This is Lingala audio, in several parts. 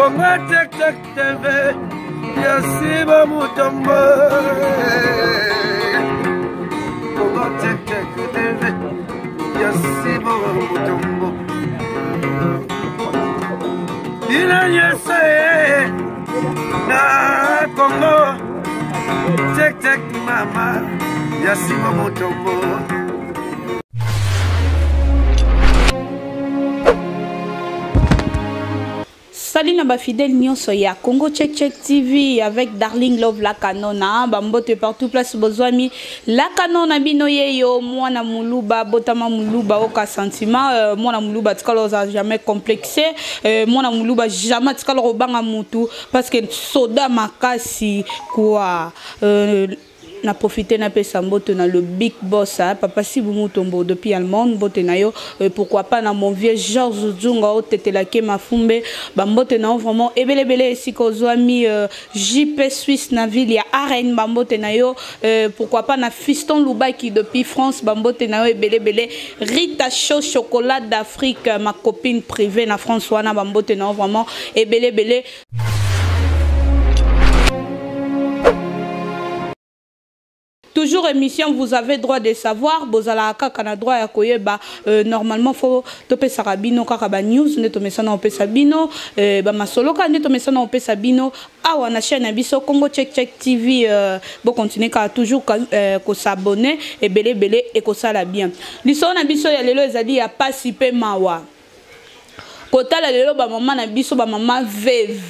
Congo Tek Tek TV ya Siba Mutombo. Congo Tek Tek TV ya Siba Mutombo. Bino nyonso ye na Congo Tek Tek mama ya Siba Mutombo. Salut na ba fidèles nyonso ya Congo Check Check TV avec Darling Love la Canona ba mbote partout place bozwami la Canona bino yeyo mwana muluba botama muluba oka sentiment euh, mwana muluba tikala oza jamais complexé euh, mwana muluba jamais tikala kobanga mutu parce que soda makasi quoi euh, na profite napesa mbote na le big boss hein, papa Sibu Mutombo depuis Allemagne mbote na yo euh, pourquoi pas na mon vieux Georges Zunga otetelake mafumbe ba mbote na yo vraiment ebele ebele esika ozwami euh, JP Suisse na ville ya Arène ba mbote na yo euh, pourquoi pas na Fiston Lubaki depuis France ba mbote na yo ebele ebele Rita Chaud Chocolat d'Afrique ma copine privée na France wana ba mbote na yo vraiment ebele ebele. Toujours émission, vous avez droit de savoir, bozalaka kaka na droit ya koyeba. Normalement faut topesaka bino kaka ba news nde tomesana opesa bino, ba masolo kaka nde tomesana opesa bino awa na chaîne ya biso Congo Check Check TV. Bo continuer kaka toujours ko s'abonner ebele ebele ekosala bien. Lisolo na biso ya lelo ezali ya pasi pe mawa. Kotala lelo ba mama na biso, ba mama veuve.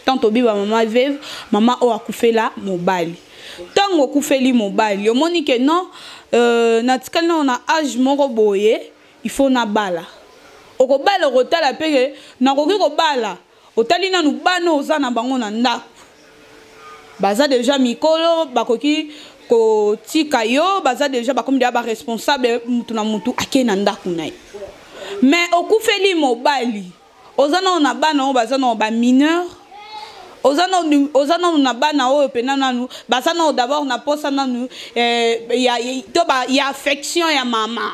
Tant tobi ba mama veuve, mama oyo akufela mobali. Tango okufeli mobali, omoni ke non, natikali nano na age moko boye, il faut nabala. Okobala okotala pe ke nakoki kobala, otali nanu bana oza na bango na ndako. Baza deja mikolo, bakoki kotika yo, baza deja bakomi deja ba responsable, mutu na mutu ake na ndako na ye. Mais okufeli mobali, oza nanu na bana oyo baza nanu ba mineur, oza nanu na bana oyo pena nanu baza nanu d'abord na posa nanu, ya, to ba, ya affection ya mama.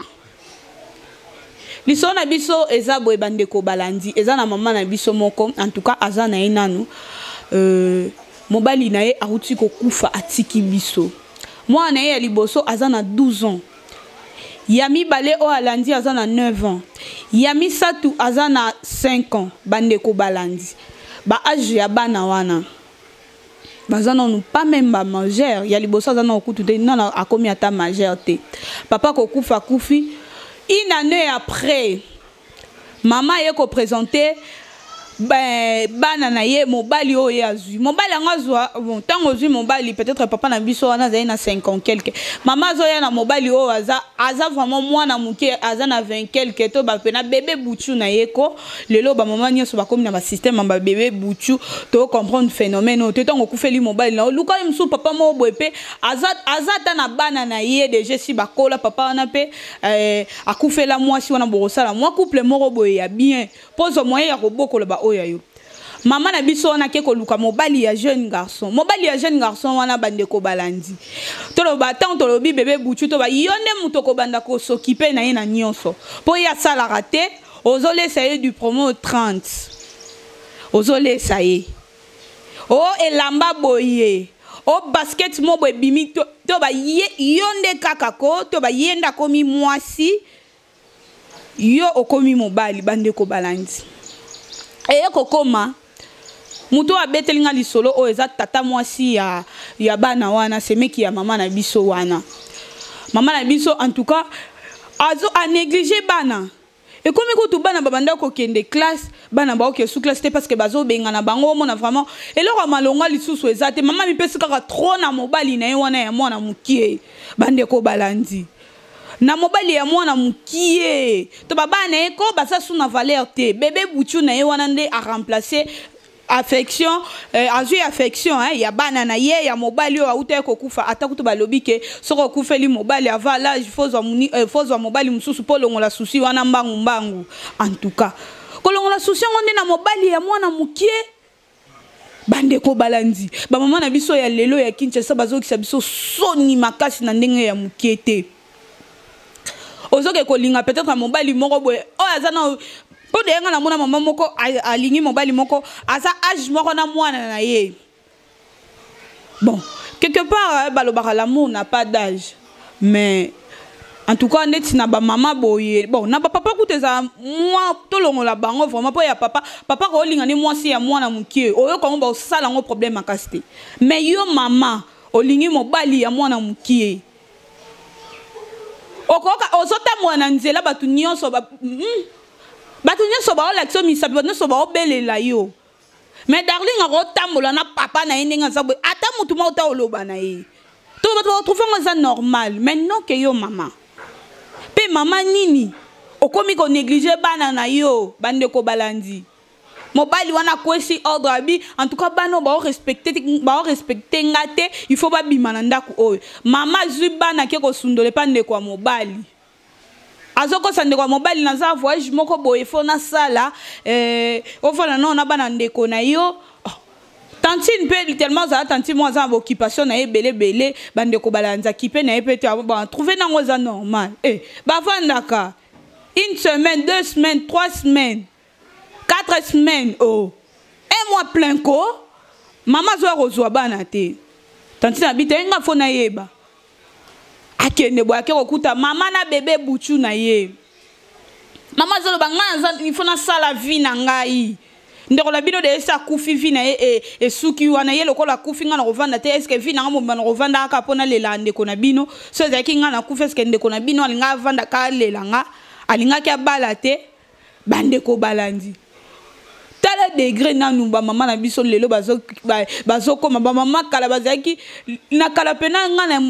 Lisolo na biso eza boye bandeko balandi, eza na mama na biso moko, en tout cas aza na ye nanu, mobali na ye awuti kokufa atiki biso. Mwana na ye ya liboso aza na 12 ans. Ya mibale oyo alandi aza na 9 ans. Ya misato aza na 5 ans. Bandeko balandi. Ba age ya bana wana. Baza nanu pas même ba majeur. Ya liboso aza nanu kutu te, nanu akomi ata majeur te. Papa kokufa kufi. Une année après, maman ye ko présenter ben, bana na ye mobali oyo ye azwi. Mobali yango azwa, bon, tango ozwi mobali, peut-être papa na biso wana azali na 50 quelque. Mama azoya na mobali oyo aza vraiment mwana moke, aza na 20 quelque, to ba pena bébé buchu na ye ko. Lelo ba mama nyonso bakomi na ba système ya ba bébé buchu, to comprendre phénomène oyo. Te tango okufeli mobali na yo, luka ye mosusu papa moko boye pe, aza ata na bana na ye déjà si bakola, papa wana pe akufela mwasi wana, bokosala mwa couple moko boye ya bien. Pozo moyen ya kobokola ba oyo ya yo. Mama na biso wana ke koluka mobali ya jeune garçon. Mobali ya jeune garçon wana bandeko balandi. Toloba tant tolobi bébé buchu to ba yo nde moto kobanda ko s'occuper na ye na nyonso. Po ye asalaka te, ozolesa ye du promo 30. Ozolesa ye. O elamba boye. O basket mo boye bimi to, to ba ye, yo nde kaka ko, to ba ye nda komi mwasi. Yo okomi mobali bandeko balandi. Eye kokoma moto oyo abeteli nga lisolo oyo eza tata mwasi ya bana wana, semeki ya mama na biso wana. Mama na biso en tout cas azo a négliger bana. Ekomi kutu bana babanda kokende classe, bana baoke sous classe te parce que bazo bengana bango, omona vraiment eloko ya malonga lisusu eza te. Mama mipesi kaka trop na mobali na ye wana ya mwana mokie. Bandeko balandi. Na mobali ya mwana mokie. To ba bana ye ko baza sous na valeur te. Bébé Buchu na ye wana nde a remplacer affection, azwi affection, hein, ya bana na ye ya mobali oyo auta ye kokufa. Ata kutu balobi ke soko okufeli mobali avant l'âge, faut zwa muni faut zwa mobali mosusu po longola souci wana mbangu mbangu. En tout cas, kolongola souci yango nde na mobali ya mwana mokie. Bandeko balandi, ba mama na biso ya lelo ya Kinshasa bazokisa biso soni makasi na ndenge ya mokie te. Ozoke kolinga peut-être mobali moko boye oyo aza na Mpo de nga namona mama moko alingi mobali moko aza age moko na mwana na ye. Bon, quelque part balobaka l'amour n'a pas d'âge. Mais en tout cas neti na ba mama boye, bon na ba papa kutu eza mwa tolongola bango vraiment mpo ya papa, papa kolinga ni mwasi ya mwana mokie, oyoka yango baosala yango problème makasi te. Mais yo mama olingi mobali ya mwana mokie, okoka ozotambola na nzela bato nyonso ba, bato nyonso baolakisa yo misapi, bato nyonso baobelela yo. Mais Darling akotambola na papa na ye ndenge aza boye, ata motu moko ta oloba na ye to bato bakotrouve yango eza normal. Mais non ke yo mama, mpe mama nini okomi konéglige bana na yo. Bandeko balandi, mobali wana akwesi ordre abi en tout cas bana oyo baorespecte nga te, il faut babima na ndako oyo. Mama azwi bana ke kosundola epa ndeko ya mobali, azokosa ndeko ya mobali naza voyage moko boye fo nasala, ofanda nao na bana ndeko na yo. Oh. Tantine mpe tellement azala tantine moko aza na baoccupation na ye ebele ebele, bandeko balanzaki mpe na ye mpe te bon, trouve nango eza normal. Bavandaka une semaine, 2 semaines, 3 semaines, 4 semaines, oh, un mois plein ko mama azoya kozwa bana te. Tantine abi te nga fo nayeba, akende boye ake kokuta mama na bebe buchu na ye. Mama azoloba ngai naza il faut nasala vie na ngai, ndeko na bino de esi akufi, vie na ye esuki wana, ye lokola akufi ngai na kovanda te. Est-ce vie na ngai mobimba na kovanda kaka mpo nalela ndeko na bino? So ezalaki ngai nakufi, est-ce ndeko na bino alinga avanda kaka alela nga, alingaki abala te? Bandeko balandi, tala degré nanu bamama na biso lelo bazokoma. Bamama kala bazalaki na kala mpena nga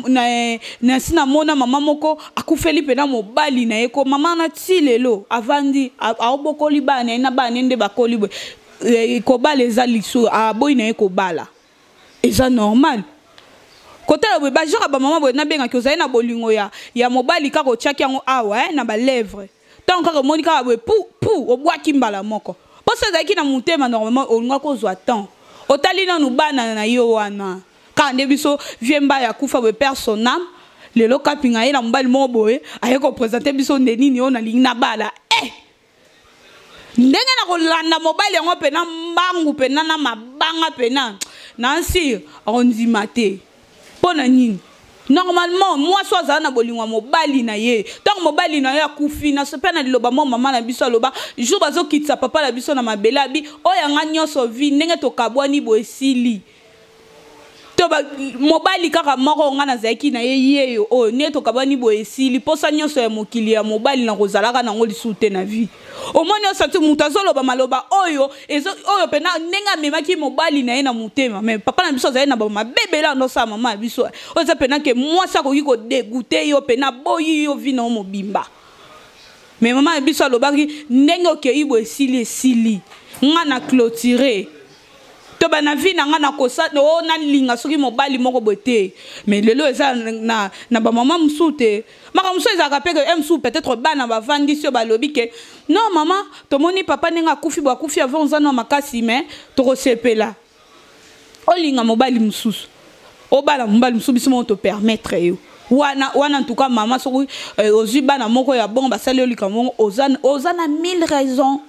na si namona mama moko akufeli mpena mobali na ye ko mama na ti lelo avandi aobokoli bana na ye na bana nde bakoli boye. Kobala eza lisu, aboyi na ye kobala, eza normal. Kotala boye bagenre ya bamama boye nabengaki ozali na bolingo ya mobali kaka otiaki yango awa na balèvre, ntango kaka omoni kaka boye pu pu obwaki mbala moko. Mposo ezalaki na motema, normalement olingaki kozwa temps otali nanu bana na yo wana. Kaka nde biso vie mbaya akufa boye, père son âme, lelo kapinga ye na mobali moko boye aye kopresente biso nde nini oyo nalingi nabala, ndenge na kolanda mobali yango mpena mbangu mpena na mabanga mpena na nsire akondima te. Mpo na nini? Normalement mwasi oyo azala na bolingo ya mobali na ye, ntango mobali na ye akufi, na mpe na liloba mwa mama na biso aloba jour bazokitisa papa na biso na mabele, abi oyo yanga nyonso vi ndenge tokabwani boye esili to mobali kaka moko nga nazalaki na ye yeyo oyo ndenge tokabwani boye esili, mposa nyonso ya mokili ya mobali na kozalaka nango lisusu te na vie. Omoni osanti moto azoloba maloba oyo oyo mpena ndenge amemaki mobali na ye na motema. Mais papa na biso azali na bamabebele andosala mama ya biso oyo eza mpena ke mwasi akoki kodégoûter yo mpena boyi yo vie na yo mobimba. Mais mama na biso alobaki ndenge okei boye esili, esili nga na clôture to ba na vie na nga nakosa o nalinga soki mobali moko boye te. Mais lelo eza na bamama mosusu te, makambo mosusu ezalaka mpe ke mosusu peut-être bana bavandisi oyo balobi ke non mama, tomoni papa ndenge akufi bo akufi avant oza na makasi, mais tokosepela olinga mobali mosusu, obala mobali mosusu, biso moko topermettre yo wana wana. En tout cas mama, soki ozwi bana moko ya bongo basali yo likambo bongo, oza na mille raisons,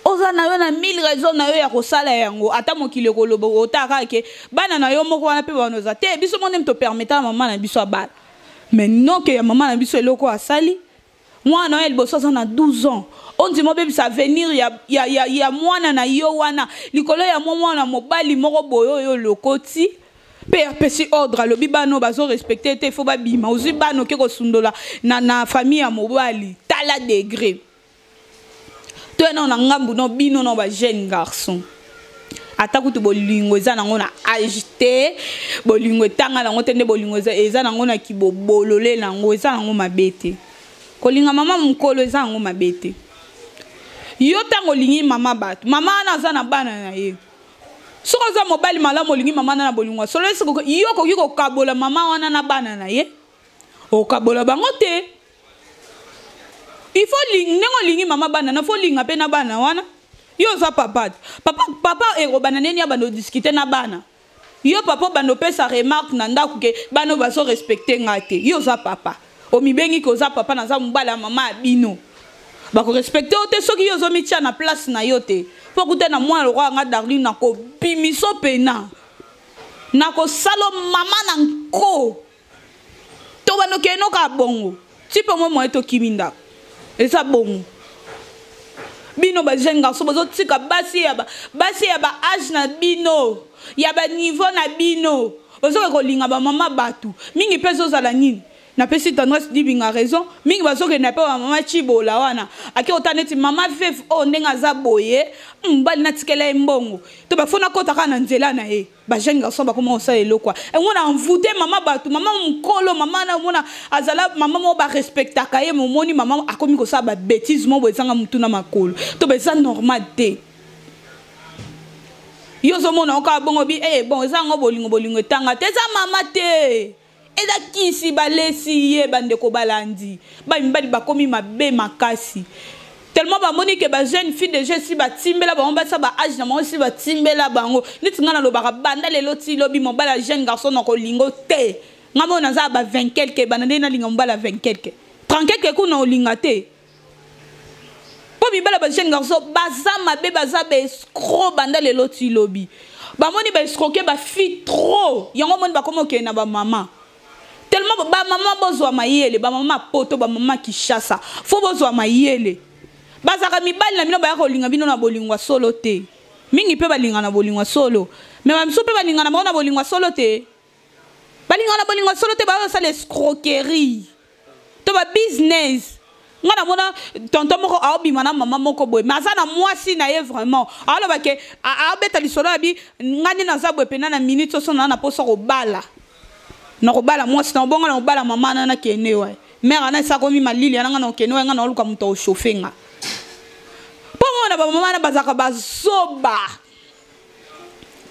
oza na yo na mille raison na yo ya kosala yango. Ata mokili ekoloba, otaka kaka ke bana na yo moko wana mpe bana oza te, biso mo ndenge topermetaka mama na biso abala. Mais non ke ya mama na biso eloko asali mwana oyo ya liboso aza na 12 ans, ondima obebisa avenir ya mwana na yo wana likolo ya mwa mwana mobali moko boye oyo olokoti mpe apesi ordre alobi bana oyo bazorespecte te, fo babima. Ozwi bana oke kosundola na famille ya mobali, tala degré. Toya nao na ngambu no bino na bajeune garçon, ata kutu bolingo eza nango na age te, bolingo etanga nango te, nde bolingo eza nango na kibobolole nango, eza nango mabe te. Kolinga mama mokolo eza yango mabe te. Yo ntango olingi mama bato, mama wana aza na bana na ye, soki oza mobali malamu olingi mama wana na bolingo ya solo, yo okoki kokabola mama wana na bana na ye? Okabola bango te. Il faut ndenge olingi mama bana na, faut olinga mpe na bana wana. Yo oza papa te, papa, papa ekobanda ndeni ya banda odiscute na bana. Yo papa obanda opesa remarque na ndako ke bana oyo bazorespecte nga te. Yo oza papa, omibengi ke oza papa, naza mobali ya mama ya bino. Bakorespecte yo te soki yo ozomitia na place na yo te. Mpo kuta na mwana lokola nga Darling nakobimiso pena. Nakosalo mama na nko. To bando keno ka bongo. Ti mpe mwa moye tokimi ndako. Eza bongo. Bino ba jeune garçon bozotika basi ya ba basi ya ba age na bino ya ba niveau na bino ozoka kolinga ba mama batu mingi mpe ezozala nini napesi tendresse dibinga raison mingi bazokenda mpe ba mama chibola wana ake ota neti mama veuve oyo ndenge aza boye mobali natikela ye mbongo to bafo nakota kaka na nzela na ye ba jeune garçon bakoma kosala eloko omona envoûte mama bato mama mokolo mama na omona azala mama moko barespectaka ye momoni mama akomi kosala babétise moko ezanga motu na makolo to ba eza normal te yo ozomona okaka bongo bi eh, bon eza yango bolingo bolingo etanga te eza mama te eza kisi balesi ye bandeko balandi ba mibali bakomi mabe makasi tellement bamoni ke ba jeune fille déjà esi batimbela bango basa ba age na bango esi batimbela bango neti ngai nalobaka banda lelo ti lobi mobali ya jeune garçon na kolingo te ngai moyo naza ba 20 quelque banda ndenge nalinga mobali ya 20 quelque 30 quelque kuna olinga te mpo mibali ya ba jeune garçon baza mabe baza ba escroc banda lelo ti lobi bamoni ba escroke ba fille trop yango omoni bakomi okende na bamama tellement bamama bozwa mayele bamama poto bamama Kinshasa fo bozwa mayele bazalaka mibali na bino baya kolinga bino na bolingo ya solo te mingi mpe balinga na bolingo ya solo me bamisu mpe balinga na bango na bolingo ya solo te balinga na bolingo ya solo te bayosala escroquerie to ba business nga namona tonton moko aobima na mama moko boye mais aza na mwasi na ye vraiment aoloba ke aobeta lisolo ya bi nga nde naza boye mpena na minute soso naa na mposa kobala nakobala mwasi na obonga na kobala mama na nakende waye mare ana esi akomi malili ana nga na okende waye nga naoluka moto aochauffe nga mpo mona bamama wana bazalaka bazoba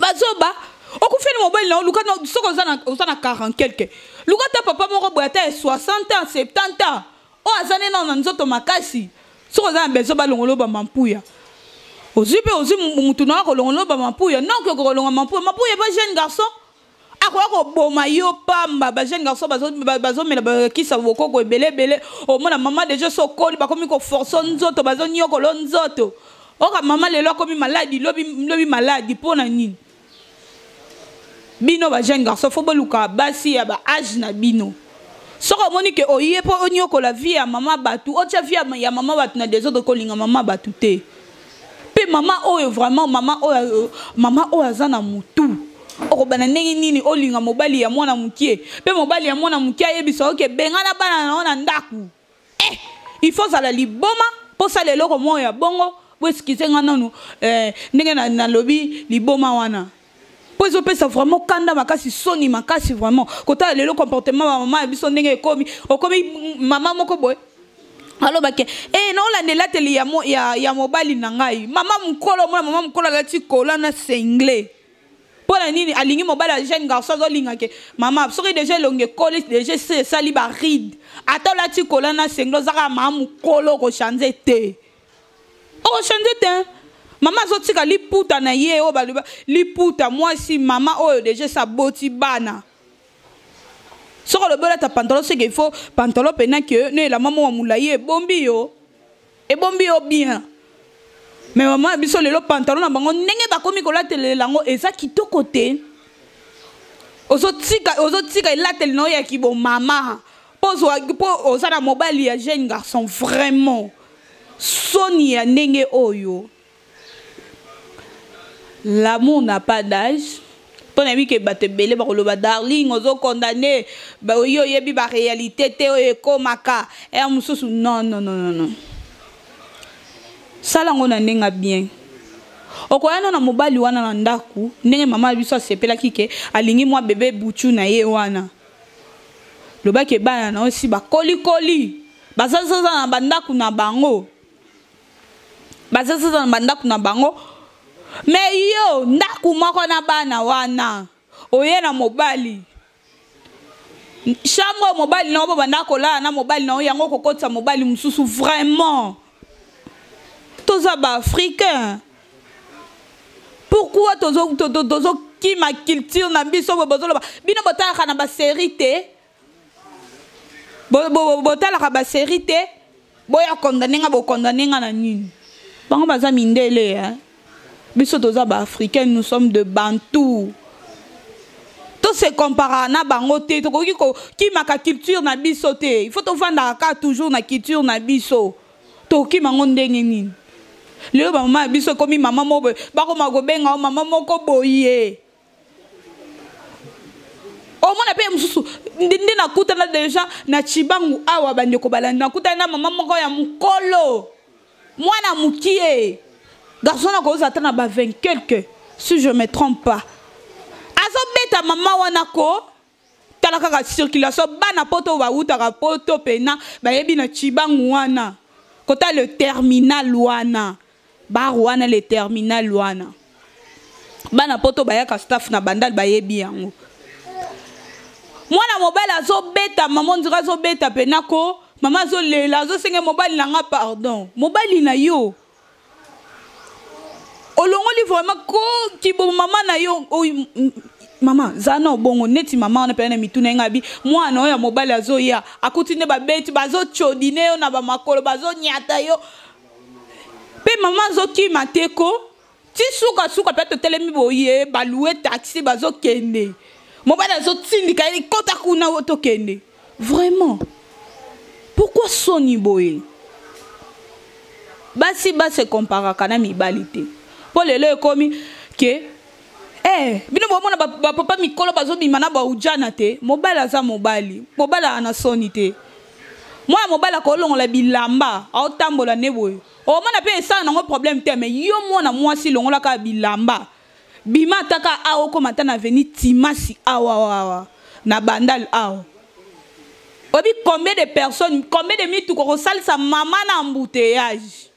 bazoba okufeli mobali na yo luka soki oza na 40 quelque luka ata papa moko boye ata ya 60 ans 70 ans oyo aza nde nano na nzoto makasi soki oza na besoin balongolo bamampuya ozwi mpe ozwi mutu na yo akolongolo bamampuya noki okokolonga mampuya mampuya ba jeune garçon akoya koboma yo pamba ba jeune garçon bazomela bakisa bokoko ebele ebele omona mama deja so okoli bakomi koforce nzoto bazonyokolo nzoto oka mama lelo akomi maladi lobi, lobi maladi mpo na nini bino ba jeune garçon fo boluka basi ya ba age na bino soki omoni ke oye mpo onyokola vie ya mama bato otya vie ya mama bato na desordre kolinga mama bato te mpe mama oyo vraiment mama oyo mama oyo aza na mutu okobanda ndenge nini olinga mobali ya mwana mokie mpe mobali ya mwana mokie ayebisa oke bengana bana na yo na ndako eh, il faut ozala liboma mpo osala eloko moko ya bongo boeskize nga nanu eh, ndenge nalobi liboma wana mpo ezopesa vraiment kanda makasi soni makasi vraiment kotala lelo comportement ba mama ya biso ndenge ekomi okomi mama moko boye alobaki e eh, naolanda elateli ya, ya, ya mobali na ngai mama mokolo omona mama mokolo alati kola na sengle mpo na nini alingi mobali ya jeune garçon azolinga ke mama soki deja elongi ekoli deja esi esali baride ata olati kola na sengle oza kaka mama mokolo okochange te okochange te mama azotika liputa na ye oyo baloba liputa mwasi mama oyo deja esi aboti bana soki olobi olata pantalon seke il faut pantalon mpena ke na elamba moko molai ebombi yo ebombi yo bien me mama ya biso lelo pantalon na bango ndenge bakomi kolatelela yango eza kitoko te ozotika ozotika elateli na yo ya kibomama mpo oza na mobali ya jeune garçon vraiment soni ya ndenge oyo l'amour n'a pas d'âge mpo nayebi ke bato ebele bakoloba darling ozokondane yo oyebi baréalité te oyo ekomaka ere mosusu non non non non sala yango na ndenge bien okoya no na mobali wana na ndako ndenge mama na biso asepelaki ke alingi mwa bebe buchu na ye wana lobaki bana na yo si bakolikoli bazazaza na bandako na bango bazazaza na bandako na bango me yo ndako moko na bana wana oye na mobali chambre oyo mobali na yo bobanda kolala na mobali na yo yango okokotisa mobali mosusu vraiment toza baafricain pourquoi tozokima culture na biso boye bozoloba bino botalaka na baserie te botalaka baserie te. Boya condamner nga, bo condamner nga na nini? Bango baza mindele hein. Biso toza ba africains, nous sommes de Bantou. To se comparer na bango te, tokoki ko kimaka culture na biso te. Il faut tovandaka kaka toujours na culture na biso. Tokima ngo ndenge nini? Lelo ba mama ya biso ekomi mama moko boye, bakoma kobenga yo mama moko boye. Omona pe mosusu nde nakutana deja na Tshibangu awa, bandeko balandi, nakutana na mama moko ya mokolo, mwana mokie, garçon na kozala ata na ba 20 quelque si je me trompe pas, azobeta mama wana ko tala kaka circulation. Bana poto bawutaka poto pena bayebi na Tshibangu wana, kota le terminal wana, bar wana, le terminal wana, bana poto bayaka staff na Bandal bayebi yango. Mwana mobali azobeta mama, on dirait azobeta pena ko mama azolela, azosenge mobali na nga pardon. Mobali na yo olongoli vraiment ko kibo mama na yo oyo. Mama zala na obongo neti mama wana pena na mituna ye. Nga bi mwana oyo ya mobali azoya, akuti nde babeti, bazocodine yo na bamakolo, bazonyata yo mpe mama azokima te ko ti sukasuka mpe totelemi boye, balouer taxi, bazokende, mobali azotindika ye, kota kuna oyo tokende. Vraiment, pourquoi soni boye? Basi base comparaka na mibali te, mpo lelo ekomi ke bino bomona bapapa mikolo bazobima na baujana te. Mobali aza mobali, mobali aza na soni te. Mwana mobali akolongola bilamba, aotambola nde boye, omona mpe esala nango problème te. Mais yo mwana mwasi, longolaka bilamba, bima ataka awa, okoma ata na avenue Timasi awa awa na Bandal awa, oyebi combien de personnes, combien de mituka kosalisa mama na embouteillage,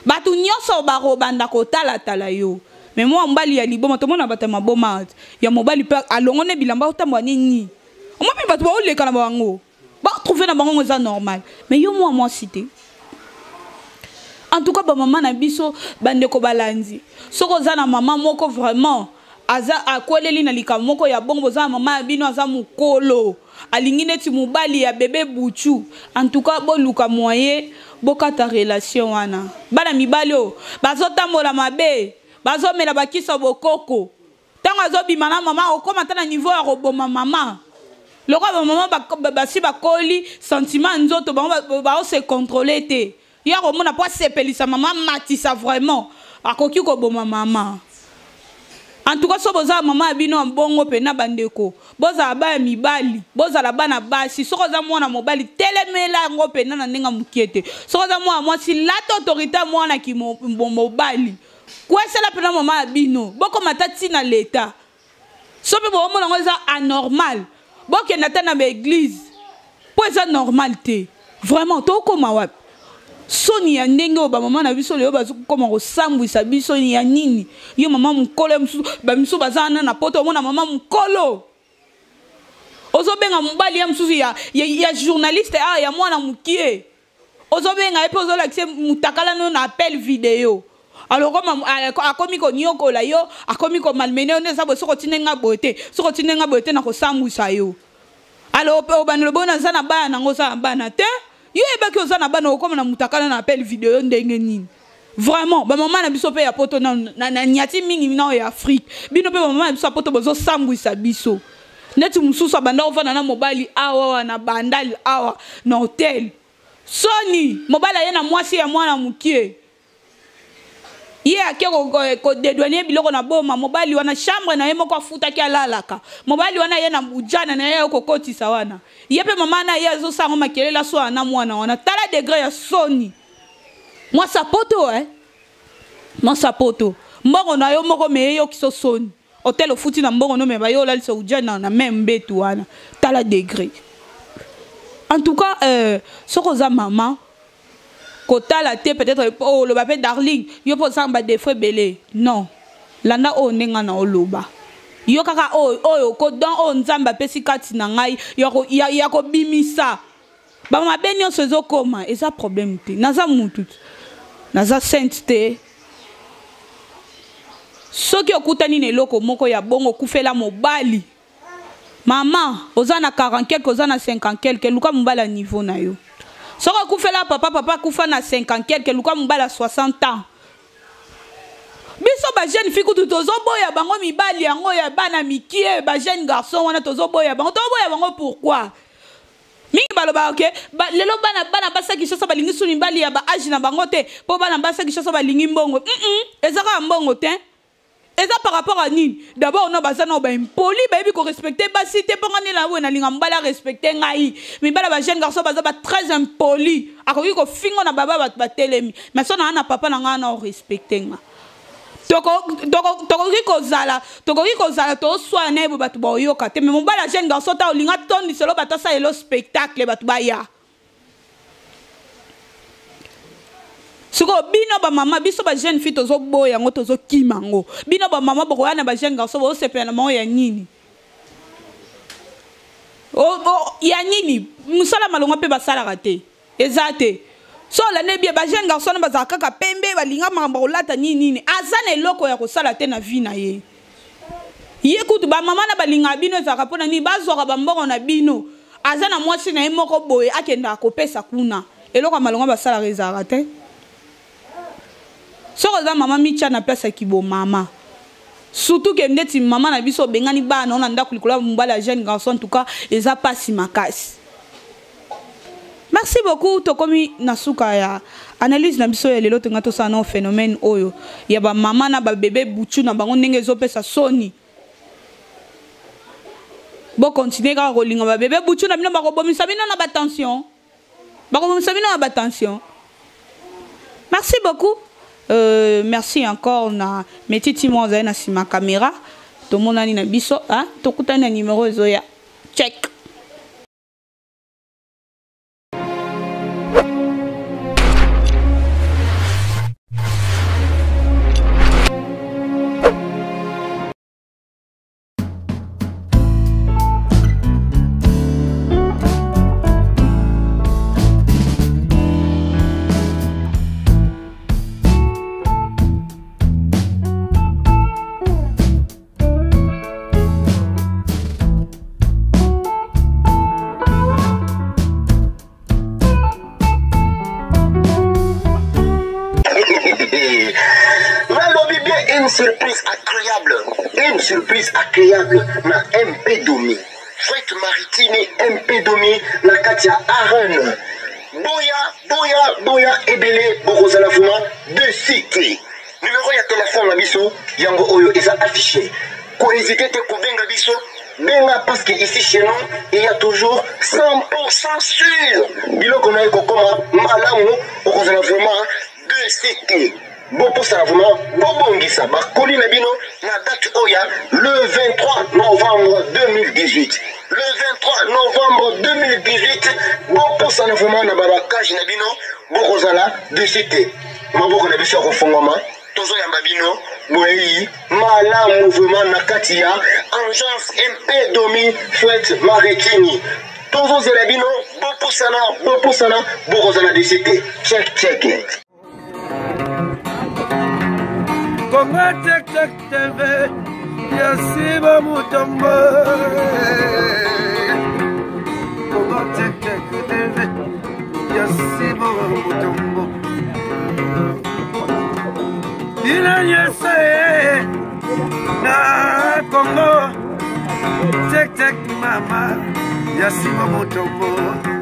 bato nyonso bakobanda kotalatala yo. Mais mwa mobali ya liboma, tomona bato ya maboma ya mobali mpe alongo ne bilamba, otambola nini, omoi mpe bato baoleka na bango, batrouve na bango eza normal. Mais yo mwa mwasi te. En tout cas, bamama na biso, bandeko balandi, soki oza na mama moko vraiment aza akweleli na likambo moko ya bongo, boza na mama ya bino aza mokolo, alingi neti mobali ya bebe buchu, en tout cas boluka moyen bokata relation wana. Bana mibali oyo bazotambola mabe, bazomela bakisa bokoko, ntango azobima na mama, okóma ata na niveau ya koboma mama. Lokola bamama basi bakoli, sentiment nzoto bango baose contrôle te, ye akomona mpo asepelisa mama, matisa, vraiment akoki koboma mama. En tout cas, so bozala mama ya bino ya mbongo mpena, bandeko, bozala bana mibali, bozala bana basi, soki oza mwana mobali, telemela yango mpena na ndenge mokie te. Soki oza mwana mwasi, lata autorité ya mwana ki mobali, kwesela mpena mama ya bino. Bokoma ata ntina leta, so mpe bomona yango eza anormal, bokende ata na baéglise, mpo eza normal te. Vraiment, tokóma wapi? Soni ya ndenge oyo bamama na biso lelo bazokoma kosambwisa biso ya nini? Yo mama mokolo ya mosusu, bamisusu baza wana na poto, omona mama mokolo ozobenga mobali ya mosusu ya journaliste awa ya mwana mokie, ozobenga ye mpe ozolakisa mutakala no na appel vidéo. Alors koma akomi koniokola yo, akomi komalmener yo, nde eza boye. Soki otindi nga boye te, soki otindi nga boye te, na kosambwisa yo. Alors obandi lobi oyo naza na bana nango, oza na bana te. Yo oyebaki oza na bana, okóma na mutakala na appel vidéo ndenge nini? Vraiment, bamama na biso mpe ya poto na nyati mingi na oyo ya Afrique, bino mpe bamama na biso ya poto bozosambwisa biso. Neti mosusu abanda kovanda na mobali awa na Bandal awa na hotel, soni, mobali aye na mwasi ya mwana mokie, ye ake kodédouaner biloko na boma. Mobali wana, chambre na ye moko afutaki, alalaka. Mobali wana ye na ujana na ye kokotisa wana, ye mpe mama na ye azosango makelele, aswana na mwana wana. Tala degré ya soni. Mwasi poto, eh? Mwasi poto, mbongo na yo moko, me eyokisa soni. Hotel ofuti na mbongo no, me bayo olalisa ujana na même mbetu wana. Tala degré. En tout cas, soki oza mama, kotala te. Peut-être oloba mpe darling, yo mpo osanga badéfauts ebele. Non, landa oyo ndenge na oloba yo kaka oyo oyo ko don oyo Nzambe apesi kati na ngai ya kobimisa bamabe nyonso ezokoma, eza problème te. Naza mutu, naza sainte te. Soki okutani na eloko moko ya bongo, okufela mobali, mama oza na 40 quelque, oza na 50 quelque, luka mobali ya niveau na yo. Soki akufela papa, papa akufa na 50 quelque, luka mobali ya 60 ans. Biso ba jeune fille kutu tozoboya bango mibali yango ya bana mikie, ba jeune garçon wana tozoboya bango. Tozoboya bango pourquoi? Mingi balobaka ke ba, lelo bana bana basi ya Kinshasa balingi su mibali ya ba age na bango te, po bana basi ya Kinshasa balingi mbongo. Eza kaka mbongo te. Eza par rapport à nini? D'abord no baza no ba impoli, bayebi ko respecter basi te, mpo nga nde na boye nalinga mobali a respecter ngai. Mibali ya ba jeune garçon baza ba très impoli, akoki kofinga na baba bato batelemi, mais so na na papa na ngai na o respecter nga. Tokoki kozala, tokoki kozala toswana na ye boye bato baoyoka te, mais mobali ya jeune garçon ta olinga tondiselo bato asalela spectacle bato baya. Sikoyo bino ba mama, biso ba jeune fille tozoboya yango, tozokima yango. Bino ba mama bokoya na ba jeune garçon bozosepela na bango ya nini? Ya nini? Mosala malonga mpe basalaka te, eza te. So olandi bien, ba jeune garçon wana bazalaka kaka pembe, balinga makambo ya kolata nini nini, aza na eloko ya kosala te na vie na ye. Ye kutu ba mama na balingaka bino ezalaka mpona nini? Bazwaka ba mbongo na bino, aza na mwasi na ye moko boye akendaka kopesa kuna. Eloko ya malonga basalaka ezalaka te. Soki oza mama, mitia na place ya kibomama. Surtout ke ndeti mama na biso obengani bana na ndako likolo ya mobali ya jeune garçon, en tout cas eza pasi makasi. Merci beaucoup, tokomi na suka ya analyse na biso ya lelo. Tonga tosala na phénomène oyo ya ba mama na ba bébé buchu na bango ndenge ezopesa soni. Bo continuer kaka kolinga ba bébé buchu na bino, bakobomisa bino na ba tension. Bakobomisa bino na ba tension. Merci beaucoup. Merci encore na Metiti mo azali na sima caméra. Tomonani na biso, hein? Tokutani na numéro ezoya. Check. Nalobi bien, une surprise agréable, une surprise agréable na MP Domi, Fête Maritime MP Domi na kati ya Arène. Boya, boya, boya ebele, bokozala vraiment de cité. Numéro ya téléphone na biso yango oyo eza affiché. Ko hésiter te kobenga biso, benga parce que ici chez nous il y a toujours 100% sûr. Biloko na ekokoma malamu, okozala vraiment de cité. Boposana vraiment, bobongisa bakoli na bino na date oyo ya le 23 novembre 2018. Le 23 novembre 2018, boposana vraiment na babakage na bino, bokozala de cité. Maboko na biso ya kofungwama, tozoyamba bino boyeyi malamu vraiment na kati ya Agence MP Domi Fête Maritini. Tozozela bino, bopusana, bopusana, bokozala de cité. Check, check. Congo Check Check TV, Yasiba Mutombo. Congo Check Check TV, Yasiba Mutombo. Bino nyonso na Congo Check Check mama Yasiba Mutombo.